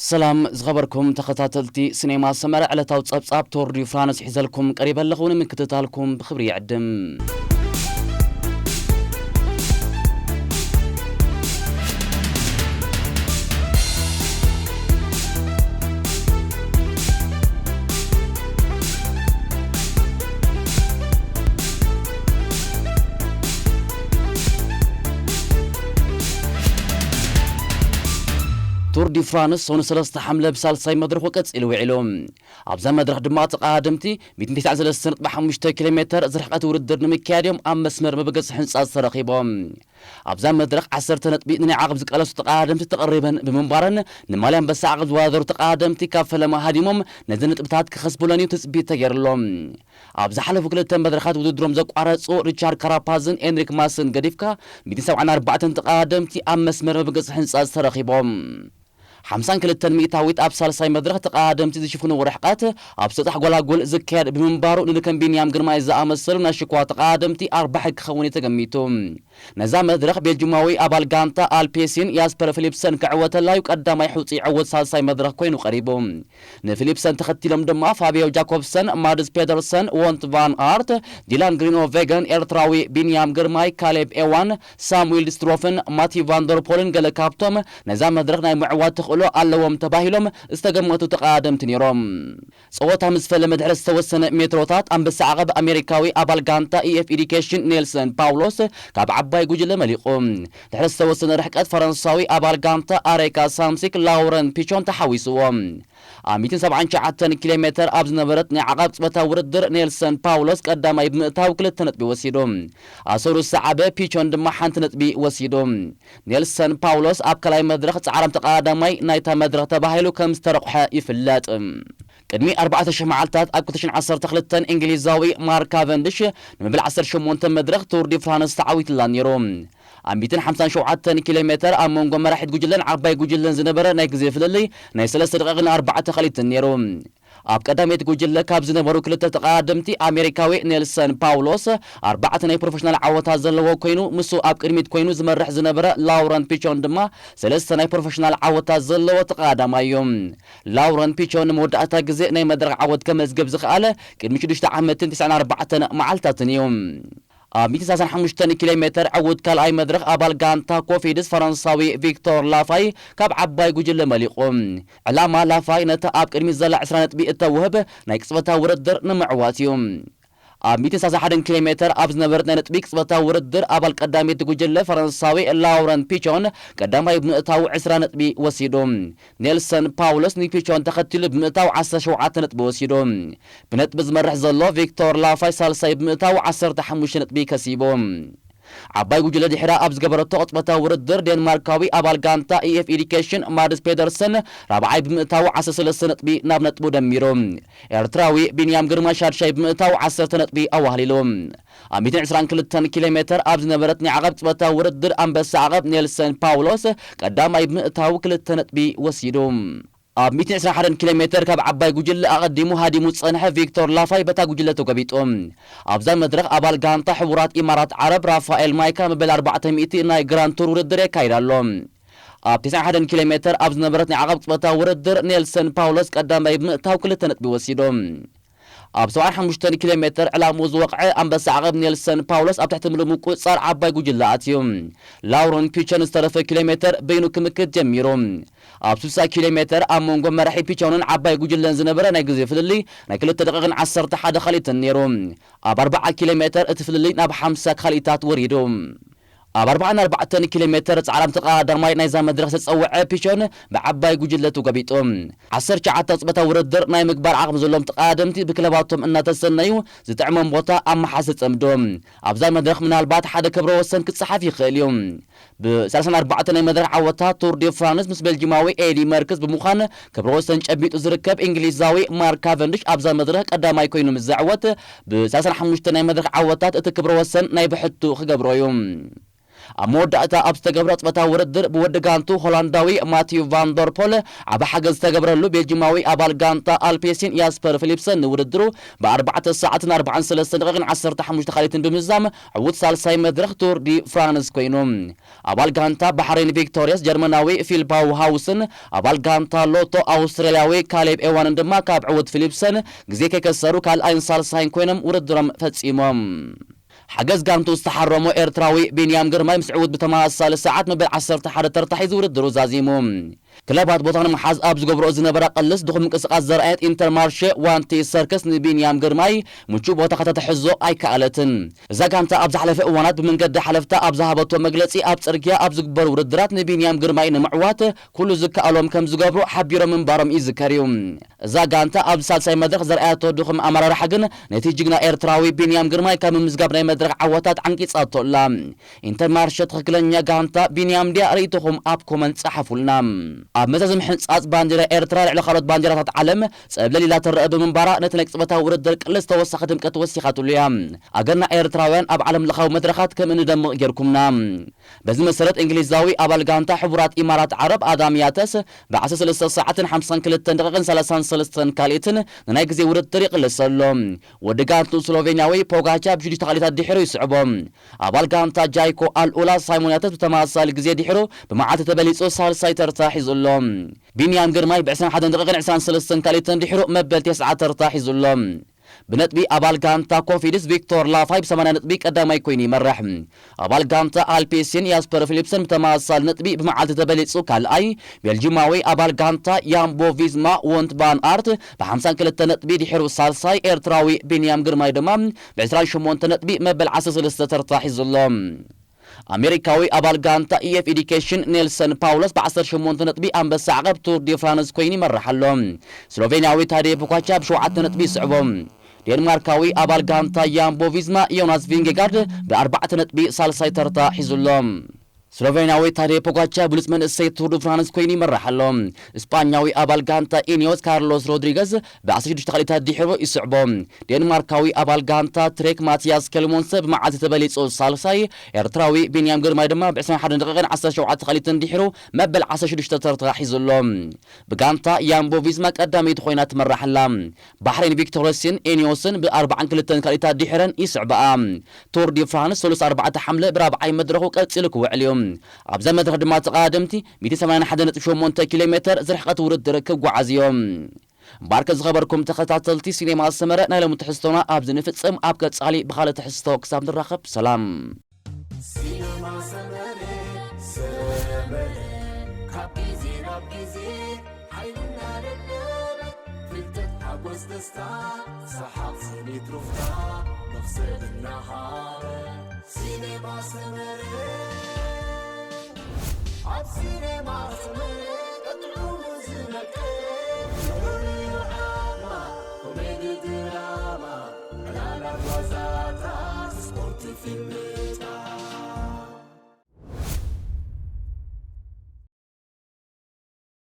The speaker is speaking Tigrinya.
ሰላም ዝኸበርኩም ተኸታተልቲ ሲኔማ ሰመረ፣ ዕለታዊ ጸብጻብ ቶር ዲ ፍራንስ ሒዘልኩም ቀሪበ ኣለኹ። ንምክትታልኩም ብኽብሪ ይዕድም። ቱር ዲ ፍራንስ ሰኑ ሰለስተ ሓምለ ብሳልሳይ መድረኹ ቀጺሉ ውዒሉ። ኣብዛ መድረኽ ድማ ተቐዳደምቲ ሚእትን ተስዓን ሰለስተን ነጥቢ ሓሙሽተ ኪሎ ሜተር ዝርሕቀት ውድድር ንምክያድ እዮም ኣብ መስመር መበገሲ ህንጻ ዝተረኺቦም። ኣብዛ መድረኽ ዓሰርተ ነጥቢ ንናይ ዓቕብ ዝቃለሱ ተቐዳደምቲ ተቐሪበን ብምንባረን፣ ንማልያ ኣንበሳ ዓቕብ ዝወዳደሩ ተቐዳደምቲ ካብ ፈለማ ሃዲሞም ነዚ ነጥብታት ክኸስቡለን እዩ ትጽቢት ተገይሩሎም። ኣብ ዝሓለፉ ክልተ መድረኻት ውድድሮም ዘቋረጹ ሪቻርድ ካራፓዝን ኤንሪክ ማስን ገዲፍካ፣ ሚእትን ሰብዓን ኣርባዕተን ተቐዳደምቲ ኣብ መስመር መበገሲ ህንጻ ዝተረኺቦም። ሓምሳን ክልተን ሚእታዊት ኣብ ሳልሳይ መድረኽ ተቐዳደምቲ ዝሽፍንዎ ርሕቀት ኣብ ሰጣሕ ጎላጉል ዝካየድ ብምንባሩ፣ ንከም ቢንያም ግርማይ ዝኣመሰሉ ናይ ሽኳ ተቐዳደምቲ ኣርባሒ ክኸውን እዩ ተገሚቱ። ነዛ መድረኽ ቤልጂማዊ ኣባል ጋንታ ኣልፔሲን ያስፐር ፊሊፕሰን ክዕወተላ እዩ ቀዳማይ ሕጹይ ዕዉት ሳልሳይ መድረኽ ኮይኑ ቀሪቡ። ንፊሊፕሰን ተኸቲሎም ድማ ፋቢዮ ጃኮብሰን፣ ማድስ ፔደርሰን፣ ዎንት ቫን ኣርት፣ ዲላን ግሪኖ ቬገን፣ ኤርትራዊ ቢንያም ግርማይ፣ ካሌብ ኤዋን፣ ሳሙኤል ዲስትሮፍን ማቲ ቫንደርፖልን ገለ ካብቶም ነዛ መድረኽ ናይ ምዕዋት ተኽእሎ ኣለዎም ተባሂሎም ዝተገመቱ ተቐዳደምቲ ነይሮም። ጸወታ ምስ ፈለመ ድሕሪ ዝተወሰነ ሜትሮታት፣ ኣንበሳ ዓቐብ ኣሜሪካዊ ኣባል ጋንታ ኢኤፍ ኤዱኬሽን ኔልሰን ፓውሎስ ካብ ዓባይ ጉጅለ መሊቑ። ድሕሪ ዝተወሰነ ርሕቀት፣ ፈረንሳዊ ኣባል ጋንታ ኣሬካ ሳምሲክ ላውረን ፒቾን ተሓዊስዎ። ኣብ ሚእትን ሰብዓን ትሽዓተን ኪሎ ሜተር ኣብ ዝነበረት ናይ ዓቐብ ቅጽበታዊ ውድድር፣ ኔልሰን ፓውሎስ ቀዳማይ ብምእታው ክልተ ነጥቢ ወሲዱ። ኣሰሩ ዝሰዓበ ፒቾን ድማ ሓንቲ ነጥቢ ወሲዱ። ኔልሰን ፓውሎስ ኣብ ካልኣይ መድረኽ ጻዕራም ተቐዳዳማይ ናይታ መድረኽ ተባሂሉ ከም ዝተረቑሐ ይፍለጥ። ቅድሚ ኣርባዕተ ሽሕ መዓልታት ኣብ ክልተ ሽሕን ዓሰርተ ክልተን እንግሊዛዊ ማርክ ካቨንድሽ ንመበል ዓሰርተ ሸሞንተ መድረኽ ቱር ዲ ፍራንስ ተዓዊትላ ነይሩ። ኣብ ሚእትን ሓምሳን ሸውዓተን ኪሎ ሜተር ኣብ መንጎ መራሒት ጉጅለን ዓባይ ጉጅለን ዝነበረ ናይ ግዜ ፍልልይ ናይ ሰለስተ ደቂቕን ኣርባዕተ ካልኢትን ነይሩ። ኣብ ቀዳመይቲ ጉጅለ ካብ ዝነበሩ ክልተ ተቐዳደምቲ፣ ኣሜሪካዊ ኔልሰን ፓውሎስ ኣርባዕተ ናይ ፕሮፌሽናል ዓወታት ዘለዎ ኮይኑ፣ ምስ ኣብ ቅድሚት ኮይኑ ዝመርሕ ዝነበረ ላውረንት ፒቾን ድማ ሰለስተ ናይ ፕሮፌሽናል ዓወታት ዘለዎ ተቐዳዳማይ እዩ። ላውረንት ፒቾን ንመወዳእታ ግዜ ናይ መድረኽ ዓወት ከመዝግብ ዝኸኣለ ቅድሚ ሽዱሽተ ዓመትን ትስዓን ኣርባዕተን መዓልታትን እዩ። ኣብ ሚእትን ሰላሳን ሓሙሽተን ኪሎ ሜተር ዕዉት ካልኣይ መድረኽ ኣባል ጋንታ ኮፊድስ ፈረንሳዊ ቪክቶር ላፋይ ካብ ዓባይ ጉጅለ መሊቑ። ዕላማ ላፋይ ነታ ኣብ ቅድሚት ዘላ ዕስራ ነጥቢ እተውህብ ናይ ቅጽበታዊ ውድድር ንምዕዋት እዩ። ኣብ ሚእትን ሰላሳን ሓደን ኪሎ ሜተር ኣብ ዝነበረት ናይ ነጥቢ ቅጽበታዊ ውድድር ኣባል ቀዳመይቲ ጉጅለ ፈረንሳዊ ላውረንት ፒቾን ቀዳማይ ብምእታው ዕስራ ነጥቢ ወሲዱ። ኔልሰን ፓውሎስ ንፒቾን ተኸቲሉ ብምእታው ዓሰርተ ሸውዓተ ነጥቢ ወሲዱ። ብነጥቢ ዝመርሕ ዘሎ ቪክቶር ላፋይ ሳልሳይ ብምእታው ዓሰርተ ሓሙሽተ ነጥቢ ከሲቡ። ዓባይ ጉጅለ ድሕራ ኣብ ዝገበረቶ ቅጽበታዊ ውድድር፣ ዴንማርካዊ ኣባል ጋንታ ኢኤፍ ኤዱኬሽን ማድስ ፔደርሰን ራብዓይ ብምእታው ዓሰርተ ሰለስተ ነጥቢ ናብ ነጥቡ ደሚሩ። ኤርትራዊ ቢንያም ግርማ ሻድሻይ ብምእታው ዓሰርተ ነጥቢ ኣዋህሊሉ። ኣብ ሚእትን ዕስራን ክልተን ኪሎ ሜተር ኣብ ዝነበረት ናይ ዓቐብ ቅጽበታዊ ውድድር፣ ኣንበሳ ዓቐብ ኔልሰን ፓውሎስ ቀዳማይ ብምእታው ክልተ ነጥቢ ወሲዱ። ኣብ ሚእትን ዕስራን ሓደን ኪሎ ሜተር ካብ ዓባይ ጉጅለ ኣቐዲሙ ሃዲሙ ዝጸንሐ ቪክቶር ላፋይ በታ ጉጅለ ተጎቢጡ። ኣብዛ መድረኽ ኣባል ጋንታ ሕቡራት ኢማራት ዓረብ ራፋኤል ማይካ መበል ኣርባዕተ ሚእቲ ናይ ግራንድ ቱር ውድድር የካይድ ኣሎ። ኣብ ተስዓን ሓደን ኪሎ ሜተር ኣብ ዝነበረት ናይ ዓቐብ ቅጽበታዊ ውድድር ኔልሰን ፓውሎስ ቀዳማይ ብምእታው ክልተ ነጥቢ ወሲዱ። ኣብ ሰብዓን ሓሙሽተን ኪሎ ሜተር ዕላምኡ ዝወቕዐ ኣንበሳ ዓቐብ ኔልሰን ፓውሎስ ኣብ ትሕቲ ምሉእ ምቁጽጻር ዓባይ ጉጅለ ኣትዩ። ላውረን ፒቸን ዝተረፈ ኪሎ ሜተር በይኑ ክምክት ጀሚሩ። ኣብ ስልሳ ኪሎ ሜተር ኣብ መንጎ መራሒ ፒቸንን ዓባይ ጉጅለን ዝነበረ ናይ ግዜ ፍልልይ ናይ ክልተ ደቂቕን ዓሰርተ ሓደ ካልኢትን ነይሩ። ኣብ ኣርብዓ ኪሎ ሜተር እቲ ፍልልይ ናብ ሓምሳ ካልኢታት ወሪዱ። ኣብ ኣርባዓን ኣርባዕተን ኪሎ ሜተር ጻዕራም ተቐዳዳማይ ናይዛ መድረኽ ዝተጸውዐ ፒቸን ብዓባይ ጉጅለ ተጎቢጡ። ዓሰርተ ትሽዓተ ቅጽበታዊ ውድድር ናይ ምግባር ዓቕሚ ዘለዎም ተቐዳደምቲ ብክለባቶም እናተሰነዩ ዝጥዕሞም ቦታ ኣብ መሓዝ ተጸምዶ። ኣብዛ መድረኽ ምናልባት ሓደ ክብረ ወሰን ክጸሓፍ ይኽእል እዩ። ብ ሰላሳን ኣርባዕተን ናይ መድረኽ ዓወታት ቱር ዲ ፍራንስ ምስ ቤልጂማዊ ኤዲ መርክስ ብምዃን ክብረ ወሰን ጨቢጡ ዝርከብ እንግሊዛዊ ማርክ ካቨንድሽ ኣብዛ መድረኽ ቀዳማይ ኮይኑ ምስ ዘዕወት፣ ብ ሰላሳን ሓሙሽተን ናይ መድረኽ ዓወታት እቲ ክብረ ወሰን ናይ ብሕቱ ክገብሮ እዩ። ኣብ መወዳእታ ኣብ ዝተገብረ ቅጽበታዊ ውድድር ብወዲ ጋንቱ ሆላንዳዊ ማቲዩ ቫንደርፖል ዓቢ ሓገዝ ዝተገብረሉ ቤልጂማዊ ኣባል ጋንታ ኣልፔሲን ያስፐር ፊሊፕሰን ንውድድሩ ብኣርባዕተ ሰዓትን ኣርባዓን ሰለስተን ደቂቕን ዓሰርተ ሓሙሽተ ካልኢትን ብምዝዛም ዕዉት ሳልሳይ መድረኽ ቱር ዲ ፍራንስ ኮይኑ። ኣባል ጋንታ ባሕሬን ቪክቶርያስ ጀርመናዊ ፊል ባውሃውስን ኣባል ጋንታ ሎቶ ኣውስትራልያዊ ካሌብ ኤዋንን ድማ ካብ ዕዉት ፊሊፕሰን ግዜ ከይከሰሩ ካልኣይን ሳልሳይን ኮይኖም ውድድሮም ፈጺሞም። ሓገዝ ጋንቱ ዝተሓረሞ ኤርትራዊ ቢንያም ግርማይ ምስ ዕዉት ብተመሳሳሊ ሰዓት መበል ዓሰርተ ሓደ ተርታ ሒዙ ውድድሩ ዛዚሙ። ክለባት ቦታ ንምሓዝ ኣብ ዝገብርኦ ዝነበራ ቅልስ ድኹም ምንቅስቃስ ዘርኣየት ኢንተርማርሸ ዋንቲ ሰርከስ ንቢንያም ግርማይ ምቹእ ቦታ ከተትሕዞ ኣይከኣለትን። እዛ ጋንታ ኣብ ዝሓለፈ እዋናት ብመንገዲ ሓለፍታ ኣብ ዝሃበቶ መግለጺ ኣብ ጽርግያ ኣብ ዝግበሩ ውድድራት ንቢንያም ግርማይ ንምዕዋት ኩሉ ዝከኣሎም ከም ዝገብሩ ሓቢሮም ምንባሮም ይዝከር እዩ። እዛ ጋንታ ኣብ ሳልሳይ መድረኽ ዘርኣያቶ ድኹም ኣመራርሓ ግን ነቲ ጅግና ኤርትራዊ ቢንያም ግርማይ ካብ ምምዝጋብ ናይ መድረኽ ዓወታት ዓንቂጻቶ ኣላ። ኢንተርማርሸ ትኽክለኛ ጋንታ ቢንያም ድያ? ርእይቶኹም ኣብ ኮመንት ጸሓፉልና። ኣብ መዛዘሚ ሕንጻጽ ባንዲራ ኤርትራ ልዕሊ ካልኦት ባንዲራታት ዓለም ጸብለል ኢላ ትረአ ብምንባራ ነቲ ናይ ቅጽበታዊ ውድድር ቅልስ ተወሳኺ ድምቀት ወሲኻትሉ እያ። ኣገርና ኤርትራውያን ኣብ ዓለም ለኻዊ መድረኻት ከም እንደምቕ ጌርኩምና። በዚ መሰረት እንግሊዛዊ ኣባል ጋንታ ሕቡራት ኢማራት ዓረብ ኣዳም ያተስ ብ13 ሰዓትን ሓምሳን ክልተን ደቂቕን ሰላሳን ሰለስተን ካልኢትን ንናይ ግዜ ውድድር ይቕልስ ኣሎ። ወዲ ጋንቱ ስሎቬንያዊ ፖጋቻ ብሽዱሽተ ካልኢታት ድሒሩ ይስዕቦ። ኣባል ጋንታ ጃይኮ ኣልኡላ ሳይሞን ያተስ ብተመሳሳሊ ግዜ ድሒሩ ብመዓልቲ ተበሊጹ ሳልሳይ ተርታ ሒዙ ኣሎ። ቢንያም ግርማይ ብ21 ደቂቕን ዕስራን ሰለስተን ካልኢትን ድሒሩ መበል ተስዓ ተርታ ሒዙ ኣሎ። ብነጥቢ ኣባል ጋንታ ኮፊድስ ቪክቶር ላፋይ ብ80 ነጥቢ ቀዳማይ ኮይኑ ይመርሕ። ኣባል ጋንታ ኣልፔሲን ያስፐር ፊሊፕሰን ብተመሳሳሊ ነጥቢ ብመዓልቲ ተበሊጹ ካልኣይ፣ ቤልጂማዊ ኣባል ጋንታ ያምቦ ቪዝማ ወንት ቫን ኣርት ብ52 ነጥቢ ድሒሩ ሳልሳይ፣ ኤርትራዊ ቢንያም ግርማይ ድማ ብ28 ነጥቢ መበል 13 ተርታ ሒዙ ኣሎ። ኣሜሪካዊ ኣባል ጋንታ ኢኤፍ ኤዲኬሽን ኔልሰን ፓውሎስ ብ18 ነጥቢ ኣንበሳ ዓቐብ ቱር ዲ ፍራንስ ኮይኑ ይመርሕ ኣሎ። ስሎቬንያዊ ታዴ ፖኳቻ ብ7 ነጥቢ ይስዕቦ። ዴንማርካዊ ኣባል ጋንታ ያምቦ ቪዝማ ዮናስ ቪንጌጋርድ ብ4 ነጥቢ ሳልሳይ ተርታ ሒዙ ኣሎ። ስሎቬንያዊ ታዴ ፖኳቻ ብሉጽ መንእሰይ ቱር ዲ ፍራንስ ኮይኑ ይመርሕ ኣሎ። እስጳኛዊ ኣባል ጋንታ ኢኒዮስ ካርሎስ ሮድሪገዝ ብ16 ካልኢታት ድሒሩ ይስዕቦ። ዴንማርካዊ ኣባል ጋንታ ትሬክ ማቲያስ ኬልሞንሰ ብመዓልቲ ተበሊጹ ሳልሳይ፣ ኤርትራዊ ቢንያም ግርማይ ድማ ብ21 ደቂቕን ዓሰርተ ሸውዓተ ካልኢትን ድሒሩ መበል ዓሰርተ ሽዱሽተ ተርታ ሒዙ ኣሎ። ብጋንታ ያምቦ ቪዝማ ቀዳመይቲ ኮይና ትመርሕ ኣላ። ባሕሬን ቪክቶርያስን ኤኒዮስን ብ42 ካልኢታት ድሒረን ይስዕብኣ። ቱር ዲ ፍራንስ ሰሉስ ኣርባዕተ ሓምለ ብራብዓይ መድረኹ ቀጺሉ ክውዕል እዩ። ኣብዛ መድረኽ ድማ ተቐዳደምቲ ሚእቲ ሰማንያን ሓደን ነጥቢ ሸሞንተ ኪሎ ሜተር ዝርሕቀት ውድድር ክጓዓዝ እዮም። እምበኣርከ ዝኸበርኩም ተኸታተልቲ ሲኔማ ሰመረ ናይ ሎሚ ትሕዝቶና ኣብዚ ንፍጽም። ኣብ ቀጻሊ ብኻልእ ትሕዝቶ ክሳብ ንራኸብ ሰላም። ሲኔማ ሰመረ፣ ሰመረ፣ ካብ ግዜ ናብ ግዜ ሓይልና ደደበ፣ ፍልጠት ሓጎስ ደስታ፣ ሰሓቕ ስኒት ሩፍታ፣ መኽሰብ እናሃበ። ሲኔማ ሰመረ፣ ኣብ ሲኔማ ሰመረ፣ ጥዑሙ ዝነቀ